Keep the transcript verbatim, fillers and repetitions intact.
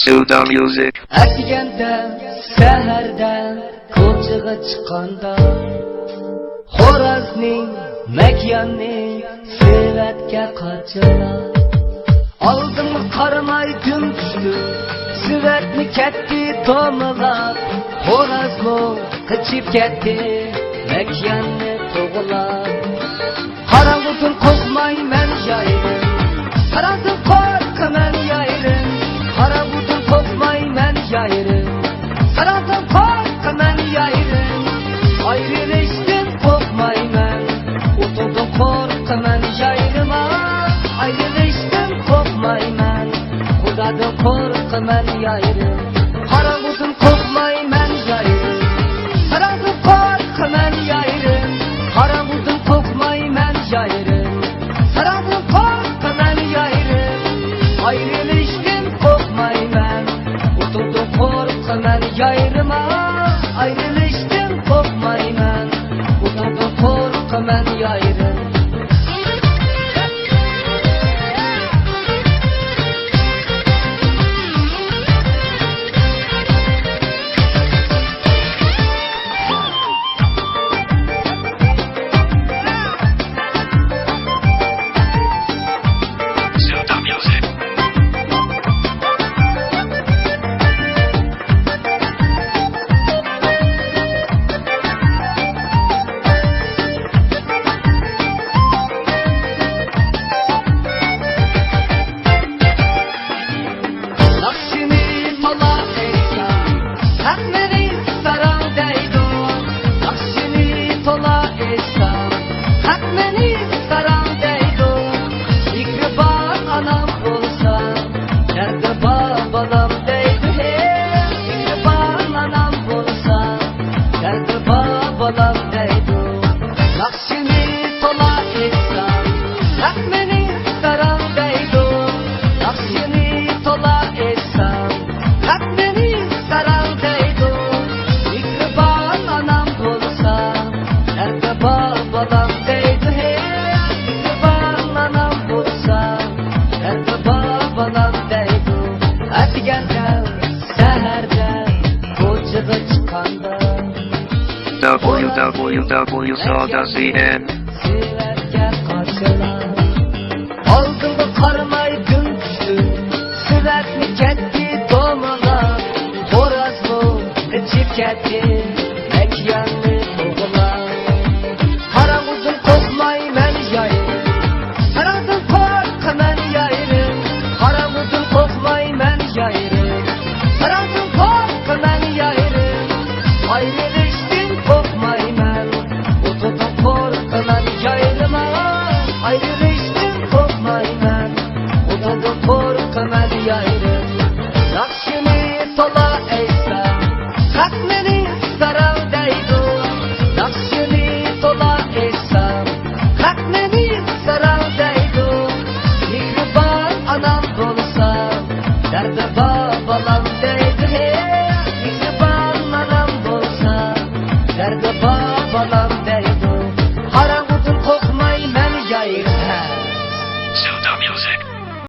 Suda Music. ئەتىگەندە، سەھەردە، كوچىغا چىققاندا، خورازنى، مەكياننى سېۋەتكە قاچىلاپ، ئالدىمغا قارىماي دۈم چۈشتۈم، سېۋەتنى كەتتى دومىلاپ، خورازمۇ قېچىپ كەتتى، مەكياننى قوغلاپ. قاراڭغۇدىن قورقمايمەن يايرىم، قاراڭدىن قورقىمەن يايرىم. قاراڭغۇدىن قورقمايمەن يايرىم، قاراڭدىن قورقىمەن يايرىم. ئايرىلىشتىن قورقمايمەن، ئوتۇندىن قورقىمەن يايرىم. ئايرىلىشتىن قورقمايمەن، خۇدادىن قورقىمەن يايرىم. قاراڭغۇدىن قورقمايمەن يايرىم، قاراڭدىن قورقىمەن يايرىم. قاراڭغۇدىن قورقمايمەن يايرىم، قاراڭدىن قورقىمەن يايرىم. ئايرىلىشتىن قورقمايمەن، ئوتۇندىن قورقىمەن يايرىم. ئايرىلىشتىن قورقمايمەن، ئوتۇندىن قورقىمەن يايرىم. ناخشىنى تولا ئېيتسام، ھەق مېنى ساراڭ دەيدۇ. ناخشىنى تولا ئېيتسام، ھەق مېنى ساراڭ دەيدۇ. مېھرىبان ئانام بولسا، دەردى بار بالام دەيدۇ. ھەي، مېھرىبان ئانام بولسا، دەردى بار بالام دەيدۇ. ناخشىنى تولا ئېيتسام، ھەق مېنى ساراڭ دەيدۇ. ناخشىنى تولا ئېيتسام، ھەق مېنى ساراڭ دەيدۇ. مېھرىبان ئانام بولسا، دەردى بار بالام دەيدۇ. ھەي، مېھرىبان ئانام بولسا، دەردى بار بالام دەيدۇ. ئەتىگەندە، سەھەردە، كوچىغا چىققاندا، W W W dot soda C N. سېۋەتكە قاچىلاپ، ئالدىمغا قارىماي دۈم چۈشتۈم، سېۋەتنى كەتتى دومىلاپ، خورازمۇ قېچىپ كەتتى،